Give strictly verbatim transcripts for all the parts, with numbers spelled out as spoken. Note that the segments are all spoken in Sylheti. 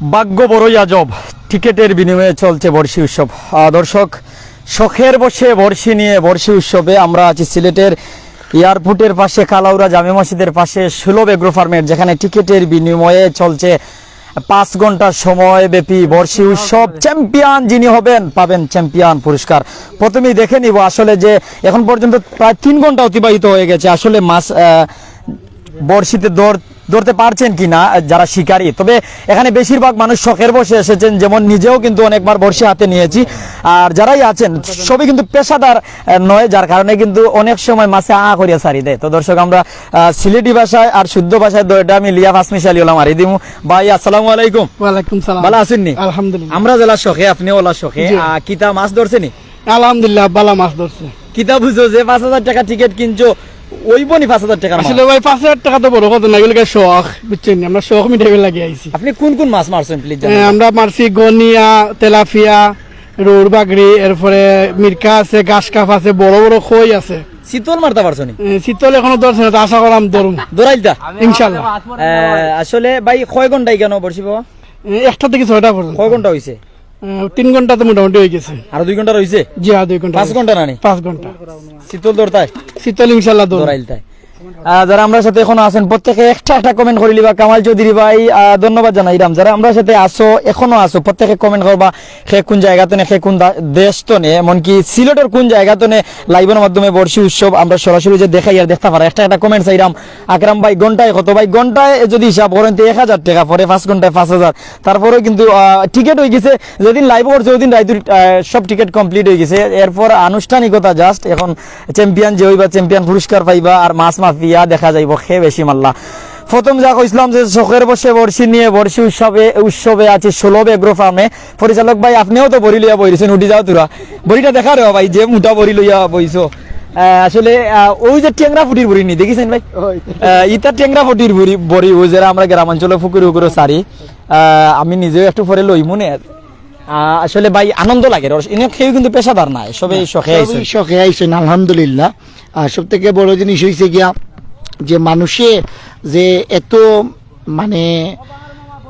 ভাগ্য বড়ই আজব, টিকিটের বিনিময়ে চলছে বর্ষি উৎসব। আহ, দর্শক, শখের বসে বর্ষি নিয়ে বর্ষি উৎসবে আমরা আছি সিলেটের এয়ারপোর্টের পাশে কালাউড়া জামে মসজিদের পাশে সুলভ এগ্রো ফার্মের, যেখানে টিকিটের বিনিময়ে চলছে পাঁচ ঘন্টা সময় ব্যাপী বর্ষি উৎসব। চ্যাম্পিয়ন যিনি হবেন, পাবেন চ্যাম্পিয়ন পুরস্কার। প্রথমেই দেখে নিব আসলে যে এখন পর্যন্ত প্রায় তিন ঘন্টা অতিবাহিত হয়ে গেছে, আসলে মাছ আহ, বর্ষিতে ধর ধরতে পারছেন কিনা যারা শিকারী। তবে এখানে বেশিরভাগ মানুষ শখের বসে এসেছেন, যেমন নিজেও কিন্তু অনেকবার বর্ষি হাতে নিয়েছি। আর যারাই আছেন, সবই কিন্তু পেশাদার আহ, নয়, যার কারণে কিন্তু অনেক সময় মাছে আ করিয়া ছাড়ি দেয়। তো দর্শক, আমরা আহ, সিলেটি ভাষায় আর শুদ্ধ ভাষায় দুইটা মিলিয়া পাঁচ মিশালি ওলা মারি দিমু। ভাই, আসসালামু আলাইকুম। ওয়ালাইকুম সালাম। ভালা আছইন নি? আলহামদুলিল্লাহ। আমরা যেলা শখে, আপনি ওলা শখে। জি। আহ, কিতা মাছ ধরছে নি? আলহামদুলিল্লাহ, ভালা মাছ ধরছে। কিতা বুঝো যে পাঁচ হাজার টেকা টিকিট কিনছো, অইবো নি পাঁচ হাজার টেকার মাছ? আসলে ভাই, পাঁচ হাজার টেকা তো বড় কথা না, এগুলো শখ, বুঝছেন নি? আমরা শখ মিটাইবার লাগি আইছি। আপনি কোন কোন মাছ মারছেন, প্লিজ এ, জানাবেন। আমরা মারছি গনিয়া, তেলাপিয়া, রৌর বাগড়ি, এরপরে মিরকা আছে, গাছ কাপ আছে, বড় বড় কই আছে। চিতল মারতা পারছো নি? এ, চিতল এখনো ধরছে না, তো আশা করাম ধরুম। ধরাইলতা? ইনশাল্লাহ। এ, আসলে ভাই, কয় ঘন্টা ইখানো বর্ষি বাবা? এ, একটা থেকে ছয়টা পর্যন্ত। কয় ঘন্টা হইছে? এ, তিন ঘন্টা তো মোটামুটি হয়ে গেছে। আরো দুই ঘন্টা রইছে? জি, আর দুই ঘন্টা পাঁচ রইছে। ঘন্টা না নি? পাঁচ ঘন্টা। চিতল ধরতায়? চিতল ইনশাল্লাহ ধরুম। ধরাইলতায়। আহ, যারা আমরার সাথে এখনো আছেন, প্রত্যেকে একটা একটা কমেন্ট করি লিবা। কামাল চৌধুরী ভাই, আহ, ধন্যবাদ জানাইরাম। যারা আমরার সাথে আছো, এখনো আছো, প্রত্যেকে কমেন্ট করবা, কে কোন জায়গা তনে, কে কোন দা-, দেশ তনে, এমনকি সিলেটের কোন জায়গা তনে। লাইভের মাধ্যমে বর্ষি উৎসব আমরা সরাসরি যে দেখাই আর দেখতা পারা। একটা একটা কমেন্ট চাইরাম, আকরাম ভাই, ঘন্টায় কত? ভাই, ঘন্টায় যদি হিসাব করেন, তো এক হাজার টেকা পরে, পাঁচ ঘন্টায় পাঁচ হাজার। তারপরেও কিন্তু, আহ, টিকিট হয়ে গেছে, যেদিন লাইভ করছে, ওই দিন রাইত, আহ, সব টিকিট কমপ্লিট হয়ে গেছে। এরপর আনুষ্ঠানিকতা জাস্ট এখন চ্যাম্পিয়ন যে হইবা, চ্যাম্পিয়ন পুরস্কার পাইবা, আর মাছ মাফিয়া দেখা যাইব কে বেশি মারলা। প্রথম যা কইছিলাম যে শখের বসে বর্ষি নিয়ে বর্ষি উৎসবে, উৎসবে আছি সুলভ এগ্রো ফার্মে। পরিচালক ভাই, আপনিও তো বড়ি লইয়া বইছেন, উঠি যাও তোরা। বড়িটা দেখা রে ভাই, যে মোটা বড়ি লইয়া বইছো। আহ, আসলে, আহ, ওই যে টেংরা ফুটির বড়ি নি, দেখছেন ভাই? ওই। আহ, ইতা টেংরা ফুটির বড়ি, বড়ি, ওই যারা আমরা গ্রামাঞ্চলে পুকুরে পুকুরে সারি। আহ, আমি নিজেও একটু পরে লইমু নে। আহ, আসলে ভাই, আনন্দ লাগে। এনে কেউ কিন্তু পেশাদার নাই, সবই শখে আইছেন। শখে আইছেন, আলহামদুলিল্লাহ। আর সব থেকে বড় জিনিস হইছে গিয়া যে মানুষে যে এত মানে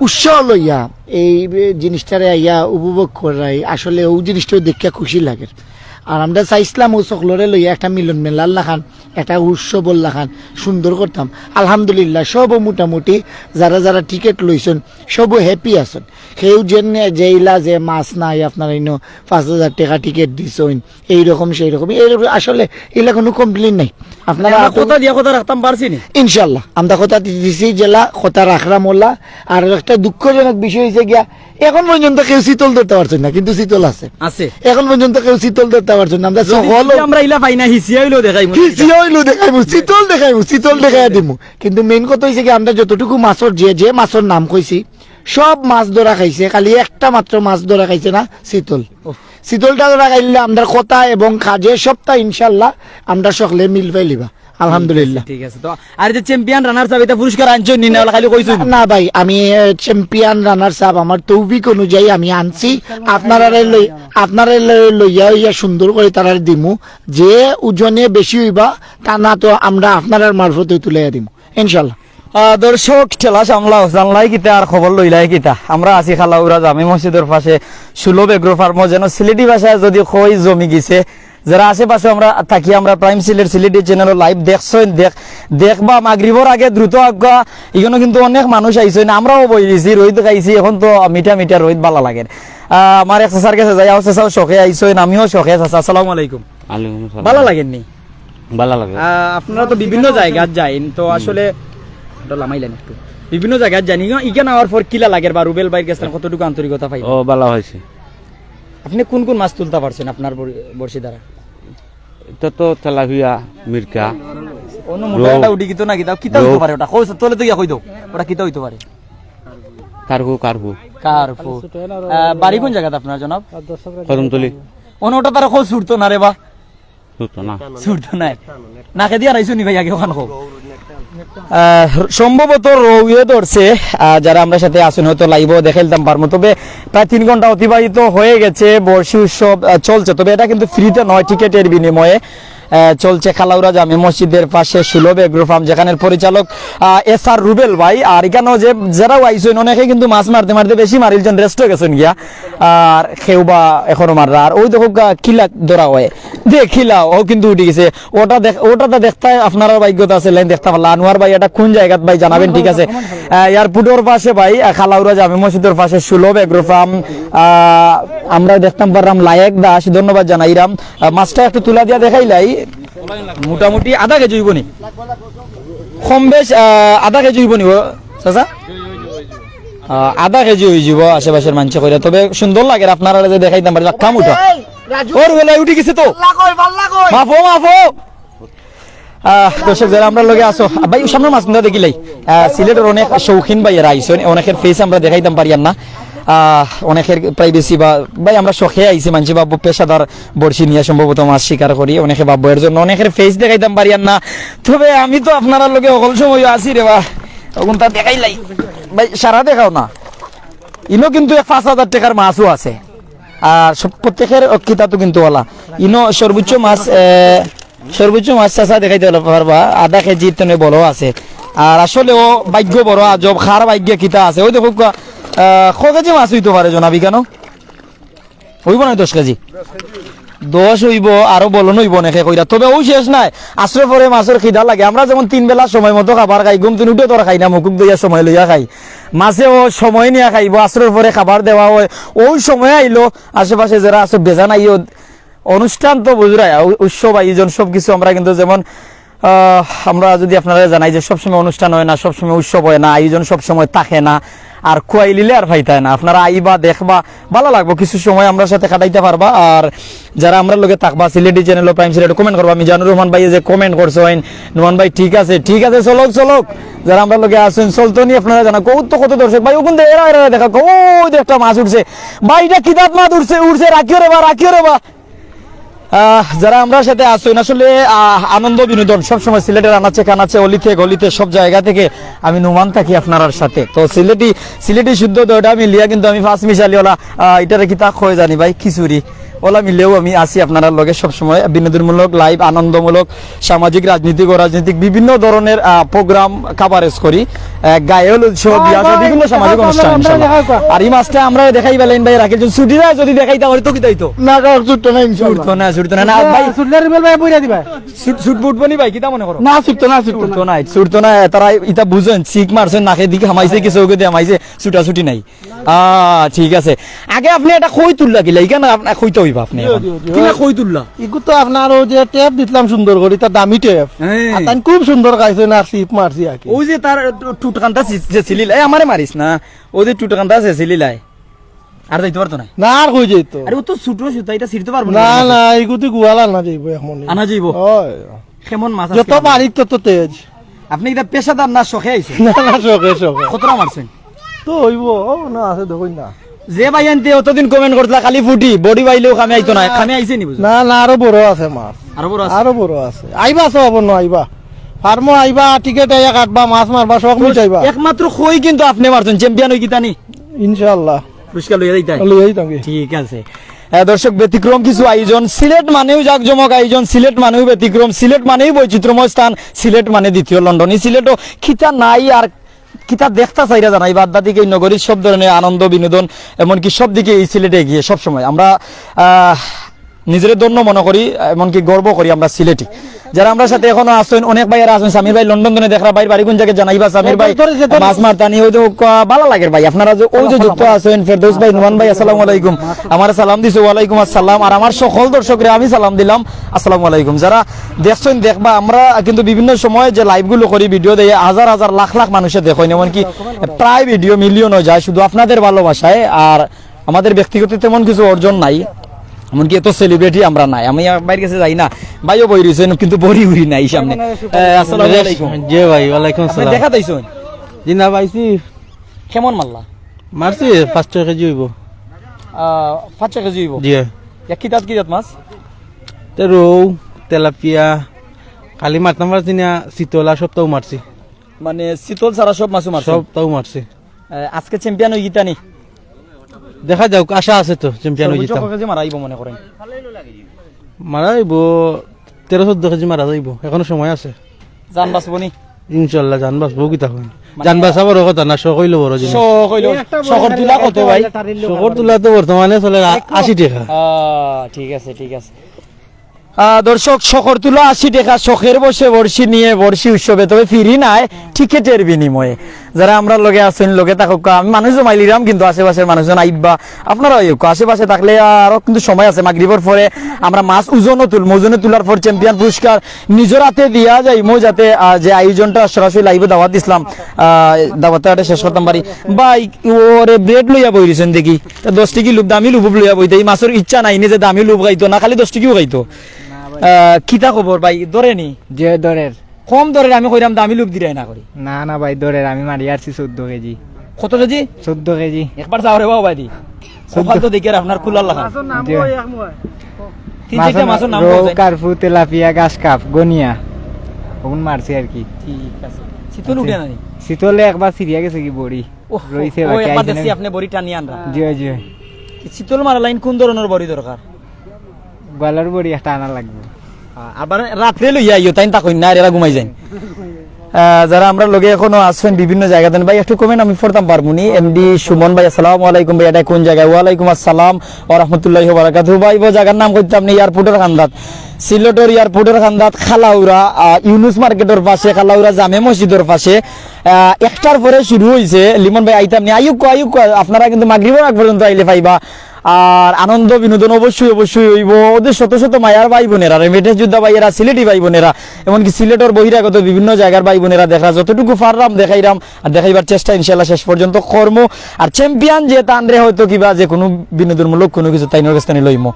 উৎসাহ লইয়া এই জিনিসটারে আইয়া উপভোগ করাই, আসলে ওই জিনিসটাও দেখিয়া খুশি লাগে। আর আমরা চাইছিলাম ও সকলরে লইয়া একটা মিলন মেলার লাখান, একটা উৎসবর লাখান সুন্দর করতাম। আলহামদুলিল্লাহ, সবও মোটামুটি যারা যারা টিকিট লইছেন, সবও হ্যাপি আছেন। কেউ যে যেইলা যে মাছ নাই, আপনারা ইনো পাঁচ হাজার টেকা টিকিট দিছইন, এইরকম সেই রকম, এইরকম আসলে এলা কোনো কমপ্লেইন নাই। আপনারা আমরা আপু- কথা দিয়া কথা রাখতাম পারছি নি? ইনশাল্লাহ, আমরা কথা দি-, দিছি যেলা কথা রাখরাম ওলা। আর একটা দুঃখজনক বিষয় হইছে গিয়া, এখন পর্যন্ত কেউ চিতল ধরতে পারছেন না, কিন্তু চিতল আছে। আছে। এখন পর্যন্ত কেউ চিতল ধরতে পারছেন না। আমরা যদি সকল যদি আমরা ইলা পাই না, হিসিয়া হইলেও দেখাইমু। হিসিয়া হইলেও দেখাইমু, চিতল দেখাইমু, চিতল দেখাই দিমু। কিন্তু মেইন কথা হইছে কি, আমরা যতটুকু মাছর যে, যে মাছর নাম কইছি, সব মাছ ধরা খাইছে, খালি একটা মাত্র মাছ ধরা খাইছে না, চিতল। ওহ। চিতলটা ধরা খাইলে আমরার কথা এবং কাজে সবটা ইনশাল্লাহ আমরা সকলে মিল পাইলিবা। আলহামদুলিল্লাহ। ঠিক আছে, ঠিক আছে। তো আর যে চ্যাম্পিয়ন রানার্স আপ, এটা পুরস্কার আনছো নি না, খালি কইছো? না, না ভাই, আমি, এ, চ্যাম্পিয়ন রানার্স আপ আমার তৌফিক অনুযায়ী আমি আনছি। আপনারা লই-, আপনারা লই-, লইয়া হইয়া সুন্দর করে তারার দিমু। যে ওজনে বেশি হইবা, তা না তো আমরা আপনারার মারফতে তুলাইয়া দিমু ইনশাল্লাহ। আহ, দর্শক, ঠেলা সামলাও, জানলাই কিতা আর খবর লইলাই কিতা। আমরা আছি খালাউরা জামে মসজিদর পাশে, সুলভ এগ্রো ফার্মও, যেন সিলেটি ভাষায় যদি কই জমি গেছে। যারা আশেপাশে আমরা থাকি, আমরা প্রাইম সিলেট সিলেটি চ্যানেলও লাইভ দেখছইন, দেখ-, দেখবা মাগরিবর আগে দ্রুত আগুয়া। এখানো কিন্তু অনেক মানুষ আইছইন, আমরাও বই দিছি, রইদ খাইছি, এখন তো মিঠা মিঠা রইদ ভালা লাগের। আহ, আমার এক চাচার কাছে যাই, আও চাচাও শখে আইছইন, আমিও শখে। চাচা, আসসালামু আলাইকুম। ওয়ালাইকুম আসসালাম। ভালা লাগের নি? ভালা লাগে। আহ, আপনারা তো বিভিন্ন জায়গাত যাইন, তো হুম। আসলে ওটা লামাইলেন একটু। বিভিন্ন জায়গাত যাইন, ইগা-, ইখান আওয়ার পর কিলা লাগের বা রুবেল ভাইর কাছে কতটুকু আন্তরিকতা পাই? ও, ভালা হইছে। আপনি কোন কোন মাছ তুলতা পারছেন আপনার বড়-, বড়শি দ্বারা? এটা তো তেলাপিয়া, মিরকা। অন্য মোটা রৌ। একটা উঠি কিতো না কিতা, কিতা রৌ। হইতে পারে ওটা? কই, তোলে তো ইয়া কই দাও। ওটা কিতা হইতে পারে? কার্পু, কার্পু। কার্পু। আহ, বাড়ি কোন জায়গাত আপনার, জনাব? কদমতলি। অন্য ওটা তারা কই ছুটতো না রে বা? ছুটতো না। ছুটতো নাই। না, খেদি আর আইসো নি ভাই, আগে ওখান কও। আহ, সম্ভবত রৌয়ে ধরছে, আহ, যারা আমরা সাথে আছেন হয়তো লাইভও দেখাইতাম পারবো। তবে প্রায় তিন ঘন্টা অতিবাহিত হয়ে গেছে, বর্ষি উৎসব, আহ, চলছে। তবে এটা কিন্তু ফ্রিতে নয়, টিকিটের বিনিময়ে। আহ, চলছে খালাউরা জামে মসজিদের পাশে সুলভ এগ্রো ফার্ম, যেখানের পরিচালক আহ, এস আর রুবেল ভাই। আর এখানেও যে যারাও আইছেন, অনেকে কিন্তু মাছ মারতে মারতে বেশি মারিলছেন, রেস্টও গেছেন গিয়া। আর কেউ বা এখনো মাররা। আর ওই দেখো গা, কিলা ধরা হয়, দে কিলা, ও কিন্তু উঠি গেছে। ওটা দেখ, ওটা তো দেখতে আপনারা ভাগ্যত আছে, লাইন দেখতে পারলা। আনোয়ার ভাই, এটা কোন জায়গাত ভাই জানাবেন, ঠিক আছে? আহ, এয়ারপোর্টর পাশে ভাই, আহ, খালাউরা জামে মসজিদের পাশে সুলভ এগ্রো ফার্ম। আহ, আমরা দেখতাম পারলাম লায়েক দাস, ধন্যবাদ জানাইরাম। আহ, মাছটা একটু তুলা দিয়া দেখাইলাই, মোটামুটি আধা কেজি হইব নি, কম বেশ, আহ, আধা কেজি হইব নি, ও, চাচা? আহ, আধা কেজি হয়ে যাব আশেপাশের মানষে কইরা, তবে সুন্দর লাগে আপনারা যে দেখাইতাম পারি, লাক্কা মোটা। ওর বেলায় উঠি গেছে তো। মাফো, মাফো। আহ, দর্শক যারা আমরা লগে আছো, ভাই, সামনে মাছ কিন্তু দেখিলাই। আহ, সিলেটের অনেক শৌখিন ভাইয়েরা আইছেন, অনেকের ফেস আমরা দেখাইতাম পারি আর না। আহ, অনেকের প্রাইভেসি বা, ভাই, আমরা শখে আইছি, মানষে ভাববো পেশাদার বড়শি নিয়ে সম্ভবত মাছ শিকার করি, অনেকে ভাববো এর জন্য অনেকের ফেস দেখাইতাম পারি আর না। তবে আমি তো আপনারা লগে সকল সময় আছি রে বা, তখন তা দেখাইলাই। ভাই, সারা দেখাও না। ইনো কিন্তু এক পাঁচ হাজার টাকার মাছও আছে। আর সব, প্রত্যেকের কিতা তো কিন্তু ওলা। ইনো সর্বোচ্চ মাছ, এ, সর্বোচ্চ মাছ চাচা দেখাইতে পারবা, আধা কেজি তো বড় আছে। আর আসলে ও ভাগ্য বড় আজব, কার ভাগ্যে কিতা আছে। ওই দেখো, আহ, ক কেজি মাছ হইতে পারে জনাবি কেন? হইব না দশ কেজি? দশ হইব, আরো বলন হইব অনেকে কইরা। তবে ও শেষ নাই, আশ্রয় পরে মাছের খিদা লাগে। আমরা যেমন তিন বেলা সময় মতো খাবার খাই, ঘুম থেকে উঠে তো আর খাই না, মুখুক দইয়া সময় লইয়া খাই। মাছে ও সময় নিয়ে খাইব, আশ্রয় পরে খাবার দেওয়া হয়, ও সময় আইলো। আশেপাশে যারা আছে বেজা নাই, ও অনুষ্ঠান তো বুঝরায়, উ-, উৎসব আয়োজন সবকিছু আমরা কিন্তু যেমন, আহ, আমরা যদি আপনারা জানাই যে সবসময় অনুষ্ঠান হয় না, সবসময় উৎসব হয় না, আয়োজন সবসময় থাকে না, আর খুয়াইলিলে আর ফাইতায় না। আপনারা আইবা, দেখবা, ভালো লাগবো, কিছু সময় আমরা সাথে কাটাইতে পারবা। আর যারা আমরা লগে থাকবা, সিলেটি চ্যানেল প্রাইম সিলেট কমেন্ট করবা। মিজানুর রহমান ভাই যে কমেন্ট করছেন, নোমান ভাই, ঠিক আছে, ঠিক আছে, চলক, চলক। যারা আমরা লগে আছেন, চলতো নি আপনারা জানা, কত, কত দর্শক ভাই, ওখান থেকে এরা, এরা দেখা, ওই যে একটা মাছ উঠছে, ভাই, এটা কিতাব মাছ উঠছে, উঠছে, রাখিও রে বা, রাখিও রে বা। আহ, যারা আমরা সাথে আছেন, আসলে, আহ, আনন্দ বিনোদন সবসময় সিলেটের আনাচে কানাচে, অলিতে গলিতে, সব জায়গা থেকে আমি নোমান থাকি আপনারার সাথে। তো সিলেটি, সিলেটি শুদ্ধ দইটা মিলিয়া কিন্তু আমি ফার্স্ট মিশালি ওলা, আহ, এটারে কিতা কয় জানি ভাই, খিচুড়ি, ওলা মিলেও আমি আছি আপনারার লগে সবসময়। বিনোদনমূলক লাইভ, আনন্দমূলক, সামাজিক, রাজনীতিক, অরাজনীতিক বিভিন্ন ধরনের, আহ, প্রোগ্রাম কভারেজ করি। আহ, গায়ে হলুদ সহ বিয়া সহ বিভিন্ন সামাজিক অনুষ্ঠান, ইনশাআল্লাহ। আর এই মাছটা আমরা দেখাই বেলাইন ভাই রাখেল জন ছুটি যায়, যদি দেখাইতাম পারি তো কিতাই তো। না, কারণ ছুটতো না, ইনশাআল্লাহ। ছুটতো না, ছুটতো না, না, ভাই। ছুটলে রিবেল ভাই বইরা দিবা। ছুট, ছুট বুট বনি ভাই, কিতা মনে করো? না, ছুটতো না, ছুটতো না। ছুটতো না, তারা ইতা বুঝেন, চিক মারছেন, নাকে দিকে হামাইছে, কিছু ওকে দিয়ে হামাইছে, ছুটাছুটি নাই। আহ, ঠিক আছে। আগে আপনি এটা কই তুললা গিলা? এখানে আপনি কইতে হইবা আপনি জি, এখন। জি, জি। কিলা কই তুললা? ইগু তো আপনার ওই যে টেপ দিতলাম সুন্দর করি, তার দামি টেপ। হ্যাঁ। আর তাই খুব সুন্দর খাইছে না, সিপ মারছি আর কি। ওই যে তার টু-, টুটকানটা সি-, যে সিলিল, এই আমারে মারিস না। ওই যে টুটকানটা যে সিলিল আয়। আর যাইতে পারতো না। না, আর কই যাইতো? আরে ও তো ছোট সুতা, এটা ছিঁড়তে পারবো না। না, না, ইগুতি গুয়ালা না যাইবো এখন। আনা যাইবো? হয়। কেমন মাছ যত আজকে? বারিক তত তেজ। আপনি এটা পেশাদার না শখে আইছেন? না, না, শখে, শখে। কতটা মারছেন? তো হইব, ও না আছে, দেখুন না। যে ভাই আনতে অতদিন কমেন্ট করতলা, খালি ফুটি, বডি বাইলেও কামে আইতো না, কামে আইছে নি বুঝো? না, না, আরো বড় আছে মাছ। আরো বড় আছে? আরো বড় আছে। আইবা সব অন্য আইবা। ফার্মও আইবা, টিকিট আইয়া কাটবা, মাছ মারবা, শখ মিটাইবা। একমাত্র কই কিন্তু আপনি মারছেন, চ্যাম্পিয়ন হই কিতা নি? ইনশাআল্লাহ। পুরস্কার লইয়া যাইতাই? লইয়া যাইতাম কি? ঠিক আছে। আহ, দর্শক, ব্যতিক্রম কিছু আয়োজন। সিলেট মানেও জাঁকজমক আয়োজন, সিলেট মানেও ব্যতিক্রম, সিলেট মানেই বৈচিত্র্যময় স্থান, সিলেট মানে দ্বিতীয় লন্ডন। এই সিলেটও কিতা নাই আর কিতা দেখতা চাইরা জানাই, বাদ বাকি এই নগরীর সব ধরনের আনন্দ বিনোদন, এমনকি সব দিকে এই সিলেটে এগিয়ে সবসময়। আমরা, আহ, নিজেরে ধন্য মনে করি, এমনকি গর্ব করি আমরা সিলেটি। যারা আমরা সাথে এখনো আছেন, অনেক ভাইয়ারা আছেন, সামির ভাই লন্ডন ধরে দেখরা ভাইর বাড়ি কোন জায়গায় জানাইবা, সামির ভাই মাছ মারতানি, ওই যে, আহ, ভালো লাগে ভাই, আপনারা যে, ওই যে যুক্ত আছেন, ফেরদৌস ভাই, নুমান ভাই, আসসালামু আলাইকুম। আমার সালাম দিছে, ওয়ালাইকুম আসসালাম। আর আমার সকল দর্শকরে আমি সালাম দিলাম, আসসালামু আলাইকুম। যারা দেখছেন দেখবা, আমরা কিন্তু বিভিন্ন সময় যে লাইভগুলো করি, ভিডিও দেয়, হাজার হাজার লাখ লাখ মানুষে দেখেন, এমনকি প্রায় ভিডিও মিলিয়ন হয়ে যায় শুধু আপনাদের ভালোবাসায়। আর আমাদের ব্যক্তিগত তেমন কিছু অর্জন নাই, এমনকি এত সেলিব্রিটি আমরা নাই। আমি আর ভাইর কাছে যাই না, ভাইও বই রইছেন কিন্তু বড়ি উড়ি নাই সামনে। এ, আসসালামু আলাইকুম। জি ভাই, ওয়ালাইকুম আপনি আসসালাম। দেখা তাইছেন? জি না ভাই, জি। কেমন মারলা? মারছি পাঁচ ছয় কেজি হইব। আহ, পাঁচ ছয় কেজি হইব? জি। ইয়া কি জাত, কি জাত মাছ? তে রৌ, তেলাপিয়া, খালি মারতাম পারছি না, চিতল আর সবটাও মারছি। মানে চিতল ছাড়া সব মাছও মারছেন? সবটাও মারছি। আহ, আজকে চ্যাম্পিয়ন হই গিতানি? দেখা যাক, আশা আছে তো চ্যাম্পিয়ন হই সর্বোচ্চ গিতাম। কত কেজি মারা হইব মনে করেন? মারা হইব তেরো চৌদ্দ কেজি মারা যাইবো, এখনো সময় আছে। জান বাঁচবো নি? ইনশাল্লাহ জান বাঁচবো, কিতা হয়। মানে জান বাঁচা বড় কথা না, শখ হইলো বড় জিনিস। শখ হইলো। শখর তুলা কত ভাই? শখর তুলা তো বর্তমানে চলে আ- আশি টাকা। আহ, ঠিক আছে, ঠিক আছে। আহ, দর্শক, শখর তুলা আশি টাকা, শখের বসে বড়শি নিয়ে বড়শি উৎসবে, তবে ফিরি নাই, টিকিটের বিনিময়ে। যারা আমরার লগে আছইন, লগে থাকউক্কা। আমি মানুষ জমাইলিরাম, কিন্তু আশেপাশের মানুষজন আইবা, আপনারা আইউক্কা। আশেপাশে থাকলে আরো কিন্তু সময় আছে, মাগরিবর পরে আমরা মাছ ওজনও তুলমু, ওজনে তুলার পর চ্যাম্পিয়ন পুরস্কার নিজর হাতে দিয়া যাইমু, যাতে, আহ, যে আয়োজনটা সরাসরি লাইভে দাওয়াত দিছলাম, আহ, দাওয়াতটা শেষ করতাম পারি। ভাই, ওরে ব্রেড লইয়া বই রইছইন দেখি, তা দশ টেকি লুপ, দামি লুপ লইয়া বইতে, এই মাছর ইচ্ছা নাই নি যে দামি লুপ খাইতো না, খালি দশ টেকিও খাইতো। আহ, কিতা খবর ভাই, দরে নি? যে দরের। কম দরের আমি কইরাম, দামি লুপ দিরায় না করি। না না ভাই, দরের আমি মারি আরছি চৌদ্দ কেজি। কত কেজি? চৌদ্দ কেজি। একবার যাও রে বাবা ভাই দি। কপাল তো দেখি আর আপনার কুলার লাখান। যে তিন চারটা মাছর নাম রৌ, কওয়া যায়। কার্পু, তেলাপিয়া, গাছ কাপ, গনিয়া, ওগুন মারছি আর কি। ঠিক আছে। শীতল উঠে না নি? শীতলে একবার ছিড়িয়া গেছে কি বড়ি। ওহ, রইছে ও বাকি একবার আইছে দেখছি না। আপনি বড়ি টানিয়া আনরা। জি ভাই, জি ভাই। শীতল মারা লাইন কোন ধরনের বড়ি দরকার? গলার বড়ি একটা আনা লাগবে। আবার রাত্রে লইয়া আইও, তাইন তা কইন না, এরা ঘুমাই যাইন। আহ, যারা আমরার লগে এখনো আছইন বিভিন্ন জায়গা থাকি, ভাই একটু কমেন্ট আমি পড়তাম পারমু নি। এমডি সুমন ভাই, আসসালামু আলাইকুম ভাই, এটা কোন জায়গা? ওয়ালাইকুম আসসালাম ওয়া রাহমাতুল্লাহি ওয়া বারাকাতুহু। ভাই, ও জায়গার নাম কইতাম নি, এয়ারপোর্টের কান্দাত, সিলেটর এয়ারপোর্টের কান্দাত, খালাউরা, আহ, ইউনুস মার্কেটর পাশে, খালাউরা জামে মসজিদর পাশে। আহ, একটার পরে শুরু হইছে। লিমন ভাই, আইতাম নি, আইউক্কা, আইউক্কা, আপনারা কিন্তু মাগরিবর আগ পর্যন্ত আইলে পাইবা। আর আনন্দ বিনোদন অবশ্যই, অবশ্যই হইব। ওদের শত শত মায়ার ভাই বোনেরা, রেমিটেন্স যোদ্ধা ভাইয়েরা, সিলেটি ভাই বোনেরা, এমনকি সিলেটর বহিরাগত বিভিন্ন জায়গার ভাই বোনেরা দেখরা, যতটুকু পাররাম দেখাইরাম আর দেখাইবার চেষ্টা ইনশাল্লাহ শেষ পর্যন্ত করমু। আর চ্যাম্পিয়ন যে তানরে হয়তো কিবা যে কোনো বিনোদনমূলক কোনো কিছু তাইনর কাছ থাকি লইমু।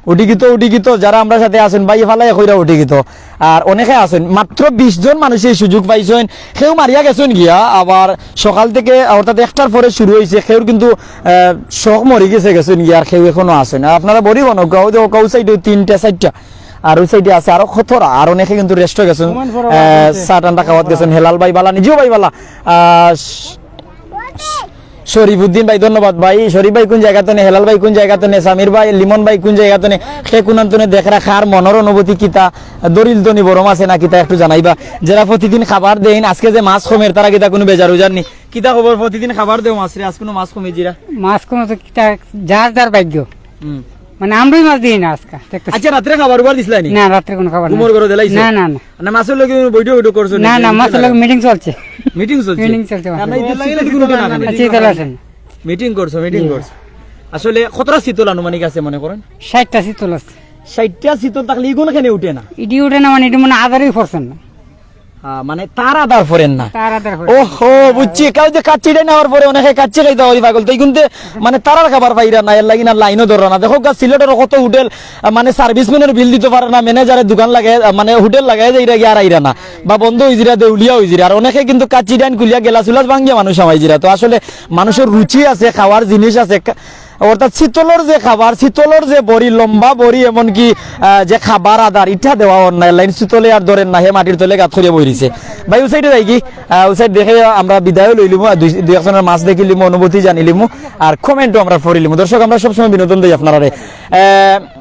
উঠি গিত, উঠি গিত, যারা আমরার সাথে আছইন, ভাই ফালাইয়া কইরা উঠি গিত। আর অনেকে আছইন, মাত্র বিশ জন মানুষে এই সুযোগ পাইছইন, কেউ মারিয়া গেছইন গিয়া, আবার সকাল থেকে অর্থাৎ একটার পরে শুরু হইছে, কেউর কিন্তু, আহ, শখ মরি গেছে, গেছইন গিয়া, আর কেউ এখনো আছইন। আর আপনারা বড়ি বনো, গাও দেও, গাও সাইডে তিনটা চারটা, আর ওই সাইডে আছে আরো কতরা, আর অনেকে কিন্তু রেস্টও গেছইন, আহ, চা ঠান্ডা খাওয়াত গেছইন। হেলাল ভাই বালা, নিজেও ভাই বালা, আহ, শরীফুদ্দিন ভাই, ধন্যবাদ ভাই। শরীফ ভাই কোন জায়গা তনে, হেলাল ভাই কোন জায়গা তনে, সামির ভাই, লিমন ভাই কোন জায়গা তনে, সে কোন আন্তনে দেখরা, কার মনর অনুভূতি কিতা, দরিল তনি বরম আছে না কিতা একটু জানাইবা। যারা প্রতিদিন খাবার দেইন, আজকে যে মাছ কমের, তারা কিতা কোনো বেজার উজার নি? কিতা খবর, প্রতিদিন খাবার দেও মাছরে, আজ কোনো মাছ কমে জিরা? মাছ কমে তো কিতা, যার যার ভাগ্য। হুম। মানে আমরাই মাছ দিই না আজকে, দেখতেছি। আচ্ছা, রাত্রে খাবার উবার দিছলা নি? না, রাত্রে কোনো খাবার নাই। ঘুমর ঘরে দিলাইছো? না, না, না। না, মাছর লগে বইটো উইটো করছো নি? না, না, মাছর লগে মিটিং চলছে। মিটিং চলছে? মিটিং চলছে, না, মাছর না, এই যে লগে। শীতল কোনো উঠে না, না, শীতল আছে না। মিটিং করছো, মিটিং করছো। আসলে কতটা শীতল আনুমানিক আছে মনে করেন? ষাটটা শীতল আছে। ষাটটা শীতল থাকলে ইগুন কেনে উঠে না? ইডি উঠে না মানে, ইডি মানে আধারই পড়ছেন না। আহ, মানে তার আধার পড়েন না। তার আধার পড়ে। ওহো, বুঝছি। কেউ যে কাচ্চি দেয় না, ওর পরে অনেকে কাচ্চি খাইতে পারি পাগল। তো ইগুনতে মানে তারার খাবার পাইরা না, এর লাগি না লাইনও ধরা না। দেখো গা, সিলেটের কত হোটেল, আহ, মানে সার্ভিসম্যানের বিল দিতে পারে না, ম্যানেজারের দোকান লাগে, আহ, মানে হোটেল লাগাই যাইরা গিয়া আর আইরা না, বা বন্ধ হইজিরা, দেউলিয়া হইজিরা। আর অনেকে কিন্তু কাচ্চি ডাইন খুলিয়া গেলাস উলাস ভাঙ্গিয়া মানুষ হামাইজিরা। তো আসলে মানুষের রুচি আছে, খাওয়ার জিনিস আছে। কা-, অর্থাৎ শীতলর যে খাবার, শীতলর যে বড়ি, লম্বা বড়ি, এমনকি, আহ, যে খাবার আদার, ইটা দেওয়া অর না, লাইন শীতলে আর ধরেন না, হে মাটির তলে গাত করিয়া বই রইছে। ভাই, ও সাইডে যাই কি? আহ, ও সাইড দেখে আমরা বিদায় লইলিমু, আর দুই, দুই একজনের মাছ দেখিলিমু, অনুভূতি জানিলিমু, আর কমেন্টও আমরা পড়িলিমু। দর্শক, আমরা সবসময় বিনোদন দেই আপনারারে। আহ,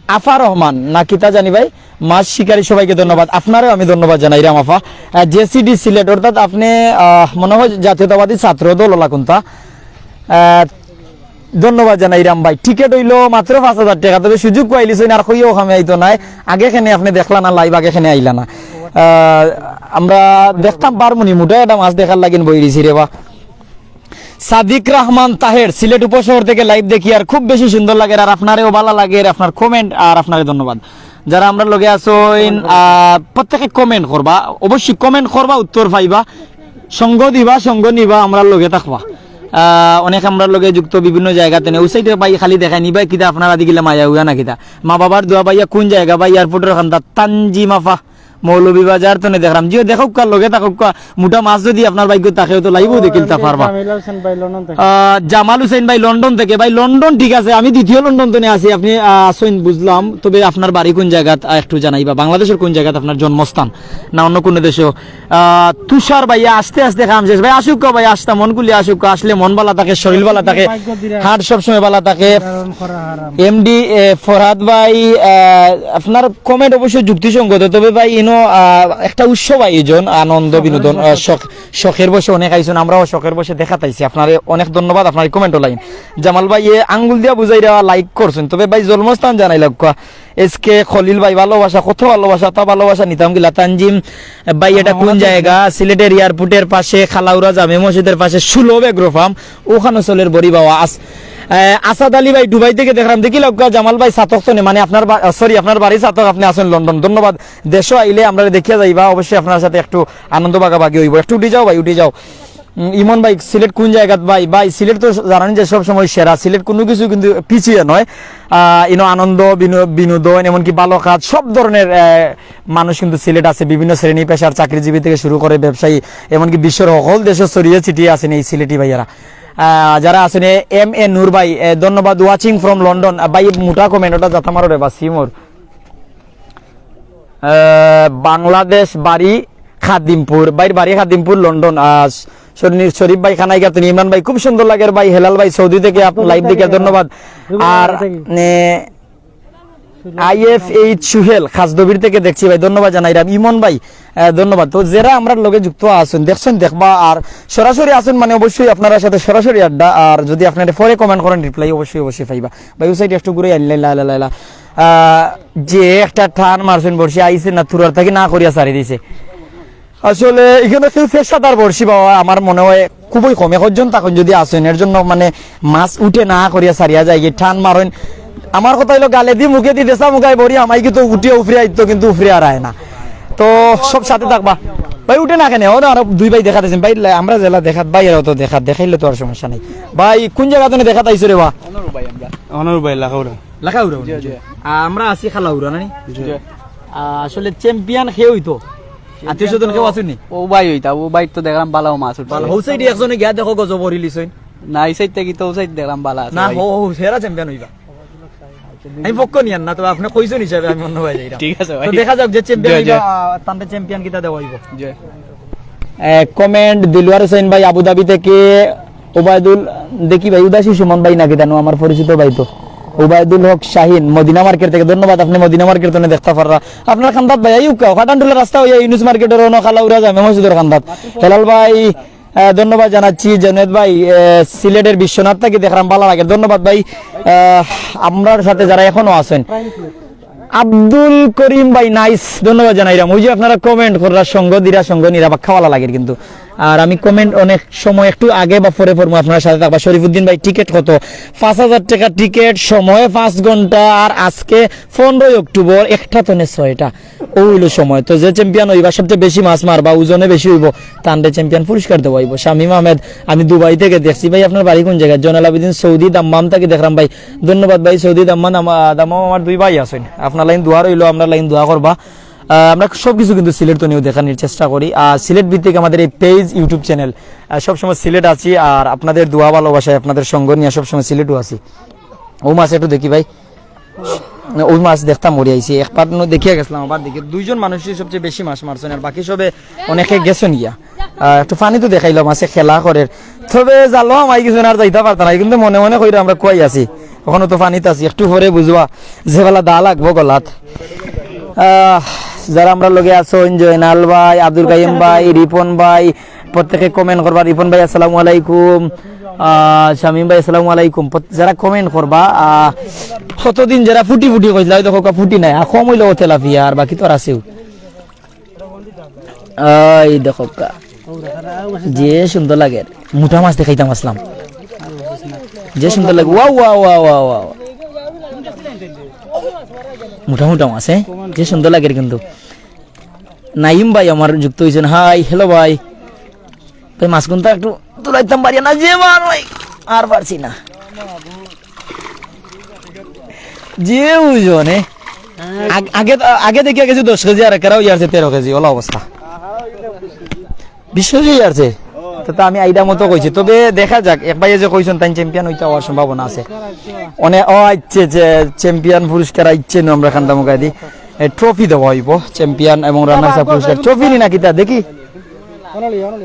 আফা রহমান না কিতা জানি ভাই, মাছ শিকারী সবাইকে ধন্যবাদ, আপনারেও আমি ধন্যবাদ জানাইরাম আফা। আহ, জেসিডি সিলেট, অর্থাৎ আপনি, আহ, মনে হয় জাতীয়তাবাদী ছাত্র দল ওলা কোনটা। আহ, ধন্যবাদ জানাইরাম ভাই। টিকিট হইলো মাত্র পাঁচ হাজার টাকা, তবে সুযোগ পাইলিছইন আর কইও খামে আইতো নাই। আগে কেনে আপনি দেখলা না লাইভ, আগে কেনে আইলা না। আহ, আমরা দেখতাম পারমুনি, মোটা একটা মাছ দেখার লাগিন বই রইছি রে বা। সাদিক রহমান তাহের, সিলেট উপশহর থেকে লাইভ দেখি আর খুব বেশি সুন্দর লাগে, আর আপনারেও ভালা লাগে, আপনার কমেন্ট আর আপনারে ধন্যবাদ। যারা আমরার লগে আছইন, আহ, প্রত্যেকে কমেন্ট করবা, অবশ্যই কমেন্ট করবা, উত্তর পাইবা। সঙ্গ দিবা, সঙ্গ নিবা, আমরার লগে থাকবা। আহ, অনেক আমরার লগে যুক্ত বিভিন্ন জায়গা তনে। ও সাইডে ভাই খালি দেখাই নিবা, কিতা আপনারা দিকিলে মায়া উয়া না কিতা? মা বাবার দোয়া ভাইয়া কোন জায়গা ভাই? এয়ারপোর্টের কান্দাত, তানজিম আফা। মৌলভীবাজার তনে দেখরাম। জিও, দেখউক্কা, লগে থাকউক্কা, মুটা মাছ যদি আপনার ভাগ্যত থাকে, তো live-ও দেখিলতা পারবা। জামিল হোসেন ভাই লন্ডন থেকে। আহ, জামাল হোসেন ভাই লন্ডন থেকে। ভাই, লন্ডন ঠিক আছে, আমি দ্বিতীয় লন্ডন তনে আছি, আপনি, আহ, আছইন বুঝলাম, তবে আপনার বাড়ি কোন জাগাত, আহ, একটু জানাইবা, বাংলাদেশর কোন জাগাত আপনার জন্মস্থান, না অন্য কোনো দেশো? আহ, তুষার ভাই, আস্তে আস্তে কাম শেষ। ভাই, আসউক্কা ভাই, আস্তা মন খুলি আসউক্কা, আসলে মন ভালা থাকে, শরীর ভালা থাকে, হার্ট সবসময় ভালা থাকে। এমডি, এ, ফরহাদ ভাই, আহ, আপনার comment অবশ্যই যুক্তিসঙ্গত, তবে ভাই, ইনো, আহ, একটা উৎসব আয়োজন, আনন্দ বিনোদন, আহ, শখ, শখের বশে অনেক আইছইন, আমরাও শখের বশে দেখাত আইছি। আপনারে অনেক ধন্যবাদ, আপনার comment-ও লাইন। জামাল ভাই, এ, আঙ্গুল দিয়া বুঝাইরা like করছইন, তবে ভাই, জন্মস্থান জানাইলাউক্কা। এস কে খলিল ভাই, ভালোবাসা, কত ভালোবাসা, তা ভালোবাসা নিতাম গিলা। তানজিম ভাই, এটা কোন জায়গা? সিলেটের এয়ারপোর্টের পাশে, খালাউরা জামে মসজিদের পাশে, ষোলো বেগরো ফার্ম, ওখানে চলের বড়ি বাবা। আস-, এ, আসাদ আলী ভাই, দুবাই থেকে দেখরাম, দেখিলাউক্কা জামাল ভাই ছাতক তনে, মানে আপনার বা-, sorry, আপনার বাড়ি ছাতক, আপনি আছইন লন্ডন। ধন্যবাদ। দেশো আইলে আমরারে দেখিয়া যাইবা, অবশ্যই আপনার সাথে একটু আনন্দ ভাগাভাগি অইবো। একটু উঠি যাও ভাই, উঠি যাও। উম, ইমন ভাই, সিলেট কোন জাগাত ভাই? ভাই, সিলেট তো জানইন যে সব সময় সেরা, সিলেট কোনো কিছু কিন্তু পিছিয়ে নয়। আহ, ইনো আনন্দ, বিনো-, বিনোদন, এমনকি ভালো কাজ, সব ধরনের, আহ, মানুষ কিন্তু সিলেট আছে, বিভিন্ন শ্রেণী পেশার, চাকরিজীবী থেকে শুরু করে ব্যবসায়ী, এমনকি বিশ্বর সকল দেশো ছড়িয়ে ছিটিয়ে আছইন এই সিলেটি ভাইয়ারা। আহ, যারা আছইন, এ, এম এ নূর ভাই, এ, ধন্যবাদ, watching from London। আহ, ভাই, মুটা comment, ওটা যাতা মারো রে বা, সিমোর। আহ, বাংলাদেশ, বাড়ি খাদিমপুর, ভাইর বাড়ি খাদিমপুর, লন্ডন। আহ, শনি-, শরীফ ভাই, খানাইঘাট তনে, ইমরান ভাই, খুব সুন্দর লাগের ভাই, হেলাল ভাই, সৌদি থেকে আপ-, live দেখে ধন্যবাদ। আর, এ, আইএফএইচ সুহেল, খাসদবির থেকে দেখছি ভাই, ধন্যবাদ জানাইরাম। ইমন ভাই, আহ, ধন্যবাদ। তো যারা আমরার লগে যুক্ত আছইন, দেখছইন, দেখবা, আর সরাসরি আছইন মানে অবশ্যই আপনারার সাথে সরাসরি আড্ডা, আর যদি আপনারা পরে comment করেন, reply অবশ্যই, অবশ্যই পাইবা। ভাই, ও side একটু ঘুরে আনলে, লা, লা, লা, লা। আহ, যে একটা টান মারছইন বর্ষি, আইছে না, তুরার থাকি না করিয়া ছাড়ি দিছে। আসলে এখানো কেউ পেশাদার বর্ষি বাবা, আমার মনে হয় খুবই কম, একজন তখন যদি আছইন, এর জন্য মানে মাছ উঠে না করিয়া ছাড়িয়া যায়, গিয়ে টান মারইন। আমার কথা অইলো, গালে দি মুখে দি দেশা মুখায় বড়ি, আমাই কিন্তু উঠিয়া উফরে আইতো, কিন্তু উফরে আর আয় না। তো সব সাথে থাকবা। ভাই, উঠে না কেনে? ও না, আরো দুই ভাই দেখাত আছইন। ভাই, আমরা যেলা দেখাত, ভাই, এরাও তো দেখাত, দেখাইলে তো আর সমস্যা নাই। ভাই, কোন জাগা তনে দেখাত আইছো রে বা? অনর ভাই, লাখাউড়া। লাখাউড়া? জি, জি। আ, আমরা আছি খালাউড়া, নানি? জি। আ, আসলে champion কে অইতো? আত্মীয় স্বজন কেউ আছইন নি? ও ভাই অইতা, ও ভাই তো দেখরাম ভালা মাছ উঠছে। ভালা, ও side-এ একজনে গিয়া দেখো গজব করি লিছইন। না, এই side থাকি তো ও side দেখরাম ভালা আছে না, ভাই। ও, ও, হেরা champion অইবা। আমি পক্ষ নিয়ার না, তবে আপনে কইছইন হিসাবে আমি অন্য ভাই যাইরাম। ঠিক আছে ভাই। তো দেখা যাক যে champion জি, জি। অইবা, আ, তানরে champion কিতা দেওয়া অইবো। জি। এ, comment দিলওয়ার হোসেন ভাই আবুধাবি থেকে, ওবায়দুল, দেখি ভাই, উদাসী সুমন ভাই নাকি জানো, আমার পরিচিত ভাই তো। ওবায়দুল হক শাহিন মদিনা মার্কেট থেকে, ধন্যবাদ, আপনে মদিনা মার্কেট তনে দেখতা পাররা। আপনার খান্দাত ভাই, আইউক্কা, কাটানটুলা রাস্তা অইয়া ইউনুস মার্কেটর অনো খালাউরা জামে মসজিদর খান্দাত। হেলাল ভাই, আহ, ধন্যবাদ জানাচ্ছি। জুনেদ ভাই, আহ, সিলেটের বিশ্বনাথ থাকি দেখরাম, ভালা লাগের, ধন্যবাদ ভাই। আহ, আমরার সাথে যারা এখনো আছইন, আব্দুল করিম ভাই, nice, ধন্যবাদ জানাইরাম। ওই যে আপনারা comment কররা, সঙ্গ দিরা, সঙ্গ নিরা, বাক্কা ভালা লাগের কিন্তু। আর আমি comment অনেক সময় একটু আগে বা পরে পড়মু, আপনারা সাথে থাকবা। শরীফুদ্দিন ভাই, টিকিট কত? পাঁচ হাজার টাকা টিকিট, সময় পাঁচ ঘন্টা, আর আজকে পনেরোই অক্টোবর, একটা তনে ছয়টা। ও অইলো সময়। তো যে champion অইবা, সবচেয়ে বেশি মাছ মারবা, ওজনে বেশি অইবো, তানরে champion পুরস্কার দেওয়া অইবো। শামীম আহমেদ, আমি দুবাই থেকে দেখছি ভাই, আপনার বাড়ি কোন জাগাত? জয়নাল আবেদিন, সৌদি দাম্মাম থাকি দেখরাম ভাই, ধন্যবাদ ভাই। সৌদি দাম্মাম, আমা-, দাম্মাম আমার দুই ভাই আছইন, আপনার লাইন দোয়া রইলো, আমরার লাইন দোয়া করবা। আহ, আমরা সবকিছু কিন্তু সিলেট তনেও দেখানির চেষ্টা করি। আর সিলেট ভিত্তিক আমাদের এই page, YouTube channel, আহ, সবসময় সিলেট আছি। আর আপনাদের দোয়া ভালোবাসায়, আপনাদের সঙ্গ নিয়া সবসময় সিলেটও আছি। ও মাছ একটু দেখি ভাই। না, ওই মাছ দেখতাম মরি আইছি, একবার ন-, দেখিয়া গেছিলাম, আবার দেখি দুইজন মানুষই সবচেয়ে বেশি মাছ মারছইন, আর বাকি সবে অনেকে গেছইন গিয়া। আহ, একটু পানি তো দেখাইলাম, মাছে খেলা করের, তবে জালো আমাই কিছু না, আর যাইতা পারতা না, কিন্তু মনে মনে কইরা আমরা কুয়াই আছি, অখনো তো পানিত আছি, একটু পরে বুঝবা যে বেলা দা লাগবো গলাত। আহ, যারা আমরার লগে আছইন, জয়নাল ভাই, আব্দুল কাইম ভাই, রিপন ভাই, প্রত্যেকে comment করবা। রিপন ভাই, আসসালামু আলাইকুম। আহ, শামীম ভাই, আসসালামু আলাইকুম। প্রত-, যারা comment করবা, আহ, কতদিন যারা ফুটি ফুটি কইছিলা, ওই দেখো, ফুটি নাই, আর কম অইলেও তেলাপিয়া, আর বাকি তো আর আছেও। এই দেখো কা, যে সুন্দর লাগে, মুটা মাছ দেখাইতাম আসলাম, যে সুন্দর লাগে। Wow, wow, wow, wow, wow. মুটা মুটা মাছ, হ্যাঁ, যে সুন্দর লাগে কিন্তু। নাইম ভাই আমার যুক্ত অইছইন। হাই, hello ভাই। ভাই, মাছগুনতা একটু তুলাইতাম পারি না, যে মার ভাই, আর পারছি না। যে ওজনে, আগ- আগে আগে দেখিয়া গেছি দশ কেজি, আর একেরাও ইয়ারছে তেরো কেজি, ওলা অবস্থা। বিশ কেজি ইয়ারছে। তো, তো আমি আইডিয়া মতো কইছি, তবে দেখা যাক। এক ভাইয়ে যে কইছেন, তাই চ্যাম্পিয়ন হইতে হওয়ার সম্ভাবনা আছে। অনেক, ও আইচ্ছে যে চ্যাম্পিয়ন পুরস্কার আইচ্ছে নু, আমরা খান্দা মুখাদি ট্রফি দেওয়া হইব, চ্যাম্পিয়ন এবং রানার্স আপ পুরস্কার। ট্রফি নি না কিতা দেখি।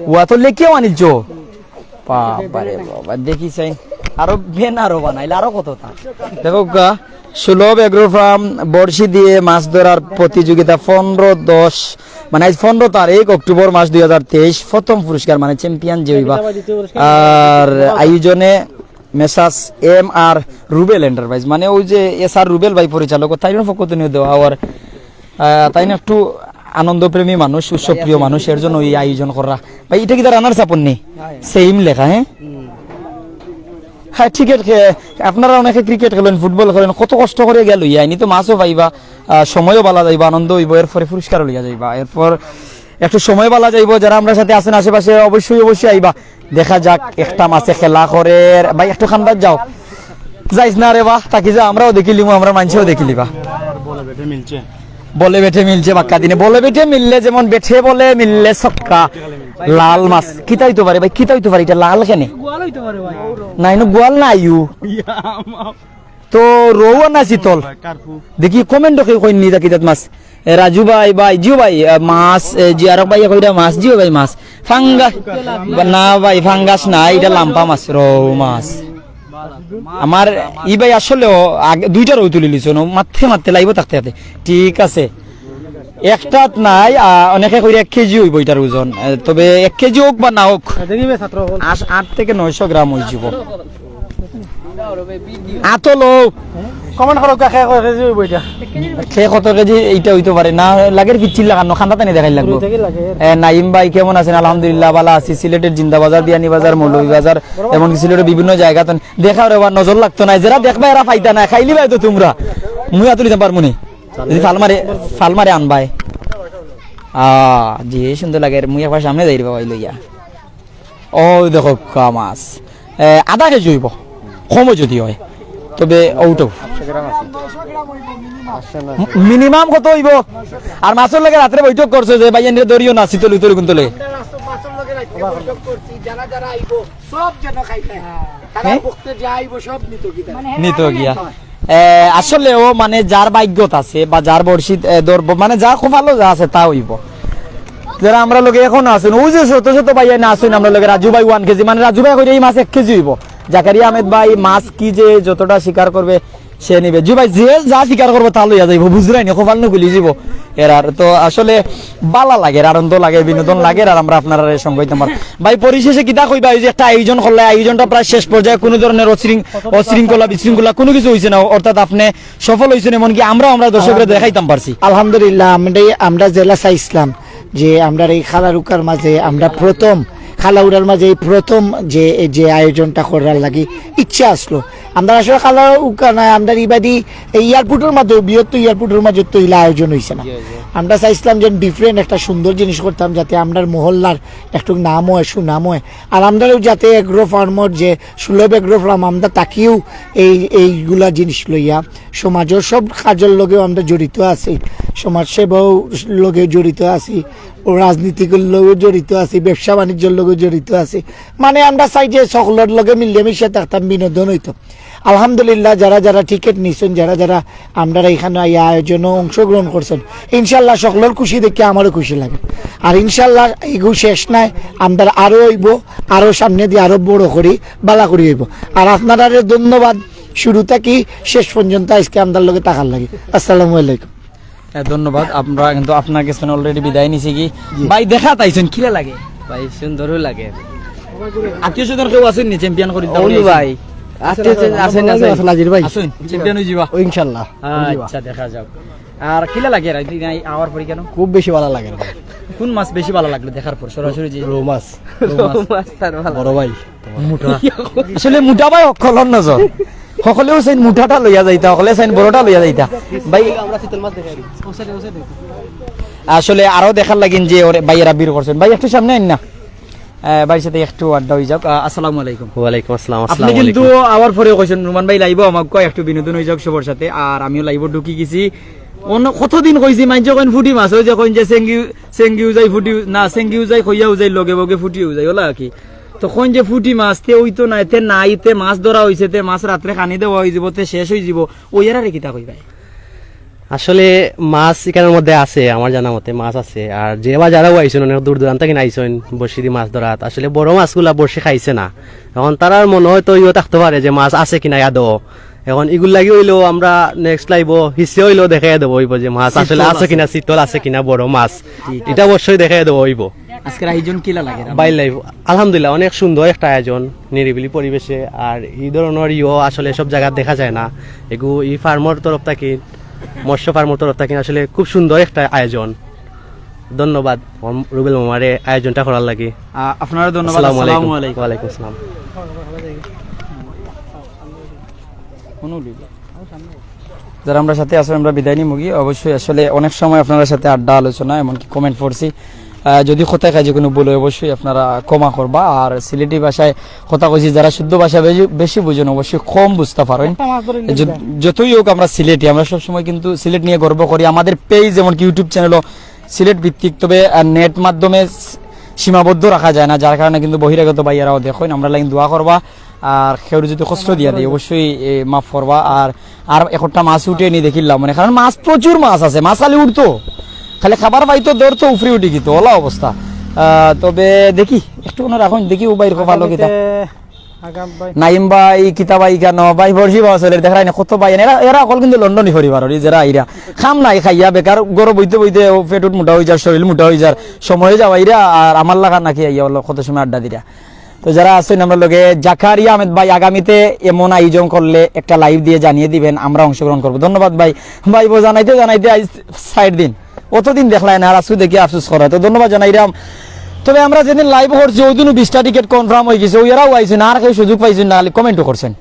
ওয়া তো লেখিয়াও আনিছ। বাবা রে বাবা, দেখি চাই। আরো ব্যানারও বানাইলে আরো কত তা। দেখো গা, সুলভ এগ্রো ফার্ম বড়শি দিয়ে মাছ ধরার প্রতিযোগিতা পনেরো দশ, মানে আজ পনেরো তারিখ অক্টোবর মাস দুই হাজার তেইশ, প্রথম পুরস্কার মানে চ্যাম্পিয়ন যে হইবা। আর আয়োজনে মেসাস এম আর রুবেল এন্টারপ্রাইজ, মানে ওই যে এস আর রুবেল ভাই পরিচালক, তাইর পক্ষ থেকে দেওয়া। আর আহ, তাই না একটু আনন্দপ্রেমী মানুষ, উৎসবপ্রিয় মানুষ, এর জন্য এই আয়োজন করা। ভাই, এটা কি তার রানার্স আপ নি? সেম লেখা, হ্যাঁ। হ্যাঁ, ক্রিকেট খে- আপনারা অনেকে ক্রিকেট খেলেন, ফুটবল খেলেন, কত কষ্ট করে গেল ইয়া, এনি তো মাছও পাইবা, আহ, সময়ও বালা যাইবা, আনন্দ হইব, এরপরে পুরস্কারও লইয়া যাইবা, এরপর একটু সময় বালা যাইব। যারা আমরা সাথে আছেন আশেপাশে, অবশ্যই অবশ্যই আইবা। দেখা যাক, একটা মাছে খেলা করে। ভাই, একটু খান্দাত যাও, যাইস না রে বা, তাকি যা, আমরাও দেখিলিমু, আমরা মানষেও দেখিলিবা। বলে বেটে মিলছে। বলে বেটে মিলছে বাক্কা দিনে, বলে বেটে মিললে যেমন বেটে বলে মিললে ছক্কা। লাল মাছ কিতা হইতো পারে ভাই, কিতা হইতো পারে এটা লাল কেনে? গোয়াল হইতো পারে ভাই। না, ইনো গোয়াল না আইউ। তো রৌ আর না চিতল। দেখি কমেন্ট কেউ কইন নি দেখি তাত মাছ। এ, রাজু ভাই, ভাই, জিও ভাই, এ, মাছ, এ, জি আরক ভাই কইরা মাছ, জিও ভাই মাছ। ফাঙ্গা-, না ভাই, ফাঙ্গাস না, এটা লাম্পা মাছ, রৌ মাছ। আমার ই ভাই আসলেও আগে দুইটা রৌ তুলি লিছো, নো, মারতে মারতে লাইভ থাকতে থাকতে। ঠিক আছে। একটাত নাই, আ, অনেকে কইরা এক কেজি হইব এটার ওজন। এ, তবে এক কেজি হোক বা না হোক, দেখি ভাই, ছাত্র হল। আট, আট থেকে নয়শো গ্রাম হয়ে যাব। আতো লো। কমেন্ট করো, কে কয় কেজি হইব এটা? কে কত কেজি এইটা হইতে পারে না, লাগের পিচ্ছিল লাগানো, খান্দা তানি দেখাই লাগবো। পুরো থেকে লাগে। এ, নাইম ভাই কেমন আছেন? আলহামদুলিল্লাহ, ভালো আছি। সিলেটের জিন্দাবাজার, বিয়ানীবাজার, মৌলভীবাজার, এমনকি সিলেটের বিভিন্ন জায়গা তো দেখা রে বা, নজর লাগতো না। যারা দেখবা এরা পাইতা না, খাইলি ভাই তো তোমরা। মুই আতুলিতাম পারমুনি। যদি ফাল মারে, ফাল মারে আনবায়। আ, জি, সুন্দর লাগে। মুই একবার সামনে যাই রে বাবা, লইয়া। ও দেখো কা মাছ। এ, আধা কেজি হইব। কমও যদি হয়। তবে ওটাও। মিনিমাম কত হইব? আর মাছর লগে রাত্রে বৈঠক করছো যে ভাই এনে ধরিও না, শীতল উতল কুন্তলে। সব যেন খাইতে। তারা হ্যাঁ? ভক্তে যে আইব সব নিত কি তারা। নিত গিয়া। এ, আসলে ও মানে যার ভাগ্যত আছে বা যার বর্ষিত, এ, দর-, মানে যার কপালো যা আছে তা হইব। যারা আমরা লগে এখন আছেন, ওই যে শত শত ভাই না আছেন আমরা লগে, রাজু ভাই ওয়ান কেজি, মানে রাজু ভাই কইলে এই মাছ এক কেজি হইব। জাকারিয়া আহমেদ ভাই মাছ কি যে যতটা শিকার করবে সে নিবে। জি ভাই, যে যা শিকার করবো তা লইয়া যাইব, বুঝলাই নি, কপাল নু খুলি যাব। এরার তো আসলে বালা লাগে, আনন্দ লাগে, বিনোদন লাগে, আর আমরা আপনারা সঙ্গ হইতে পারি। ভাই, পরিশেষে কিতা কইবা, এই যে একটা আয়োজন করলে, আয়োজনটা প্রায় শেষ পর্যায়ে, কোনো ধরনের অশৃং-, অশৃঙ্খলা, বিশৃঙ্খলা কোনো কিছু হইছে না, অর্থাৎ আপনি সফল হইছেন, এমনকি আমরাও আমরা দর্শকরা দেখাইতাম পারছি। আলহামদুলিল্লাহ, আমরা, আমরা জেলা চাইছিলাম যে আমরা এই খালারুকার মাঝে আমরা প্রথম, খালাউড়ার মাঝে এই প্রথম যে, যে আয়োজনটা করার লাগি ইচ্ছা আসলো। আমরা আসলে খালাউকা না, আমরা ইবাদি এই এয়ারপোর্টের মাঝে, বৃহত্তর এয়ারপোর্টের মাঝে তো ইলা আয়োজন হইছে না। আমরা চাইছিলাম যে ডিফারেন্ট একটা সুন্দর জিনিস করতাম, যাতে আমরার মহল্লার একটু নাম হয়, সুনাম হয়। আর আমরাও যাতে এগ্রো ফার্মর যে সুলভ এগ্রো ফার্ম, আমরা তাকিও এই, এইগুলা জিনিস লইয়া সমাজর সব কাজর লগেও আমরা জড়িত আছি, সমাজসেবাও লগে জড়িত আছি, ও রাজনীতির লগেও জড়িত আছি, ব্যবসা বাণিজ্যর লগেও জড়িত আছি। মানে আমরা চাই যে সকলর লগে মিলেমিশে থাকতাম, বিনোদন হইতো। আলহামদুলিল্লাহ, যারা যারা টিকিট নিছেন, যারা যারা আমরা এখানে এই আয়োজনে অংশগ্রহণ করছেন, ইনশাল্লাহ সকলর খুশি দেখে আমারও খুশি লাগে। আর ইনশাল্লাহ এইগু শেষ নাই, আমরা আরো হইব, আরো সামনে দিয়ে আরো বড় করি, বালা করি হইব। আর আপনারারে ধন্যবাদ, শুরু থাকি শেষ পর্যন্ত আজকে আমরার লগে থাকার লাগি। আসসালামু আলাইকুম। হ্যাঁ, ধন্যবাদ। আমরা কিন্তু আপনার কাছে already বিদায় নিছি কি? ভাই, দেখা তাইছেন, কিলা লাগে? ভাই, সুন্দরও লাগে। আত্মীয় স্বজন কেউ আছেন নি চ্যাম্পিয়ন করি? অন্য ভাই, আত্মীয় স্বজন আছেন, আছেন। আছেন, নাজির ভাই। আছেন, চ্যাম্পিয়ন হয়ে যাবা। ও, ইনশাল্লাহ। আচ্ছা, দেখা যাক। আর কিলা লাগে আর এই দিন আওয়ার পরে কেন? খুব বেশি ভালো লাগে। কোন মাছ বেশি ভালো লাগলো দেখার পর সরাসরি? যে রৌ মাছ। রৌ মাছ। রৌ মাছ তার ভালো। বড় ভাই। মোটা। আসলে মোটা ভাই হকলর নজর। সকলেও চাইন মোটাটা লইয়া যাইতা, সকলে চাইন বড়টা লইয়া যাইতা। ভাই, আসলে আরো দেখার লাগিন যে ওরে ভাইয়েরা ভিড় করছেন। ভাই, একটু সামনে আইন না। আহ, ভাইর সাথে একটু আড্ডা হয়ে যাক। আহ, আসসালামু আলাইকুম। ওয়ালাইকুম আসসালাম, আপনি আসসালামু কিন্তু আলাইকুম। আবার পরে কইছেন, রুমান ভাই লাইভও আমাকে একটু বিনোদন হয়ে যাক সবার সাথে। আর আমিও লাইভও ঢুকি গেছি। অন্য কতদিন কইছি, মাইনষে কইন ফুটি মাছ, ওই যে কইন যে চেংগি, চেংগি উজাই ফুটি, না, চেংগি উজাই কইয়া উজাই লগে বগে ফুটি উজাই, ওলা কি? তো কইন যে ফুটি মাছ, তে ওই তো নাই, তে নাই, তে মাছ ধরা হইছে, তে মাছ রাত্রে খানি দেওয়া হয়ে যাব, তে শেষ হয়ে যাব, ওই এরারে কিতা কইবায়? আসলে মাছ এখানের মধ্যে আছে, আমার জানা মতে মাছ আছে। আর যে বা যারাও আইছেন, অনেক দূর দূরান্ত থেকে আইছেন বড়শি দি মাছ ধরাত, আসলে বড় মাছগুলা বড়শি খাইছে না। এখন তারার মনে হয়তো ইয়ে থাকতে পারে যে মাছ আছে কিনা ইয়াদো। এখন ইগুর লাগি হইলেও আমরা নেক্সট লাইভও হিসে হইলেও দেখাই দেবো হইব যে মাছ আসলে শীতল আছে আছে। কিনা, শীতল আছে কিনা, বড় মাছ, ঠিক আছে। এটা অবশ্যই দেখাই দেবো হইব। আজকের আয়োজন কিলা লাগে? বাইর লাইভ, আলহামদুলিল্লাহ, অনেক সুন্দর একটা আয়োজন, নিরিবিলি পরিবেশে। আর এই ধরনের ইয়ো আসলে সব জায়গায় দেখা যায় না। এগু এই ফার্মর তরফ থাকি, মৎস্য ফার্মর তরফ থাকি আসলে খুব সুন্দর একটা আয়োজন। ধন্যবাদ রুবেল মামারে আয়োজনটা করার লাগি। আ, আপনারা ধন্যবাদ। আসসালামু আলাইকুম। আসসালামু আলাইকুম। ওয়ালাইকুম আসসালাম। যারা আমরা সাথে আছেন, আমরা বিদায় নিমুগি। অবশ্যই আসলে অনেক সময় আপনারা সাথে আড্ডা, আলোচনা, এমনকি কমেন্ট পড়ছি। আহ, যদি কথায় কাজে কোনো ভুল হয়, অবশ্যই আপনারা ক্ষমা করবা। আর সিলেটি ভাষায় কথা কইছি, যারা শুদ্ধ ভাষা বেশি, বেশি বুঝেন, অবশ্যই কম বুঝতে পারেন। একটা মাছ ধরে নিয়ে যত-, যান। যতই হোক, আমরা সিলেটি, আমরা সবসময় কিন্তু সিলেট নিয়ে গর্ব করি। আমাদের পেজ, যেমন কি ইউটিউব চ্যানেলও সিলেট ভিত্তিক, তবে, আহ, নেট মাধ্যমে স-, সীমাবদ্ধ রাখা যায় না, যার কারণে কিন্তু বহিরাগত ভাইয়ারাও দেখইন। আমরা লাইন দোয়া করবা, আর কেউ যদি কষ্ট দিয়া দেয়, অবশ্যই, এ, মাফ করবা। আর, আর একটা মাছ উঠে নি দেখিলাম, মানে, কারণ মাছ, প্রচুর মাছ আছে, মাছ খালি উঠতো, খালি খাবার পাইতো, ধরতো, উপরে উঠি গিতো, ওলা অবস্থা। আহ, তবে দেখি, একটু কোনো রাখুন, দেখি ও বাইর কপালো কিতা। আগামীতে আগাম ভাই। নাইম ভাই, কিতা ভাই, কেন ভাই, বর্ষি বাবা চলে, দেখা যায় না কত ভাই, এরা, এরা অকল কিন্তু লন্ডনি পরিবার, ওই যারা আইরা, কাম নাই, খাইয়া বেকার, ঘরো বইতে বইতে ও পেট উট মোটা হয়ে যার, শরীর মোটা হয়ে যার, সময় যাওয়া আইরা, আর আমার লাগা নাকি আইয়া বললো কত সময় আড্ডা দিরা। তো যারা আছেন আমরা লগে, জাকারিয়া আহমেদ ভাই, আগামীতে এমন আয়োজন করলে একটা লাইভ দিয়ে জানিয়ে দিবেন, আমরা অংশগ্রহণ করব। ধন্যবাদ ভাই। ভাই, বো জানাইতে জানাইতে আইজ চাইর দিন, অতদিন দেখলাই না, আর আজকে দেখি আফসোস করা। তো ধন্যবাদ জানাইরাম। তবে আমরা যেদিন লাইভ করছি, ওই দিনও বিশটা টিকিট কনফার্ম হয়ে গেছে, ওই এরাও আইছে না, আর কেউ সুযোগ পাইছেন না, খালি কমেন্টও করছেন।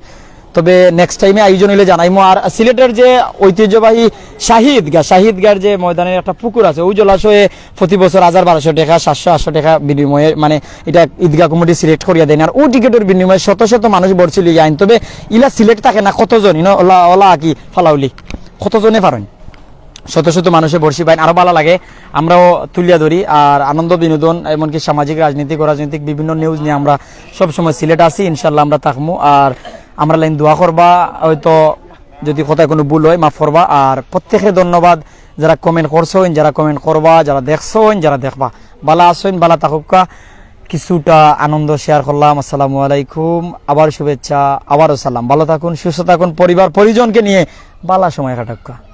তবে নেক্সট টাইমে আয়োজন হইলে জানাইমু। আর সিলেটের যে ঐতিহ্যবাহী শাহী ঈদগাহ, শাহী ঈদগাহর যে ময়দানের একটা পুকুর আছে, ওই জলাশয়ে প্রতি বছর হাজার বারোশো টাকা, সাতশো আটশো টাকা বিনিময়ে, মানে, এটা ঈদগাহ কমিটি সিলেক্ট করিয়া দেন। আর ওই টিকিটের বিনিময়ে শত শত মানুষ বর্ষি লইয়া আইন। তবে ইলা সিলেক্ট থাকে না, কতজন ইনো ওলা, ওলা কি ফালাউলি, কতজনে পারেন? শত শত মানুষে বর্ষি পাইন, আরো ভালো লাগে। আমরাও তুলিয়া ধরি, আর আনন্দ বিনোদন, এমনকি সামাজিক, রাজনৈতিক, অরাজনৈতিক বিভিন্ন নিউজ নিয়ে আমরা সবসময় সিলেট আছি। ইনশাল্লাহ আমরা থাকমু। আর আমরা লাইন দোয়া করবা, হয়তো যদি কথায় কোনো ভুল হয়, মাফ করবা। আর প্রত্যেকে ধন্যবাদ, যারা কমেন্ট করছইন, যারা কমেন্ট করবা, যারা দেখছইন, যারা দেখবা। বালা আছইন, বালা থাকুক্কা। কিছুটা আনন্দ শেয়ার করলাম। আসসালামু আলাইকুম, আবার শুভেচ্ছা, আবারও সালাম। ভালো থাকুন, সুস্থ থাকুন, পরিবার পরিজনকে নিয়ে বালা সময় কাটাউক্কা।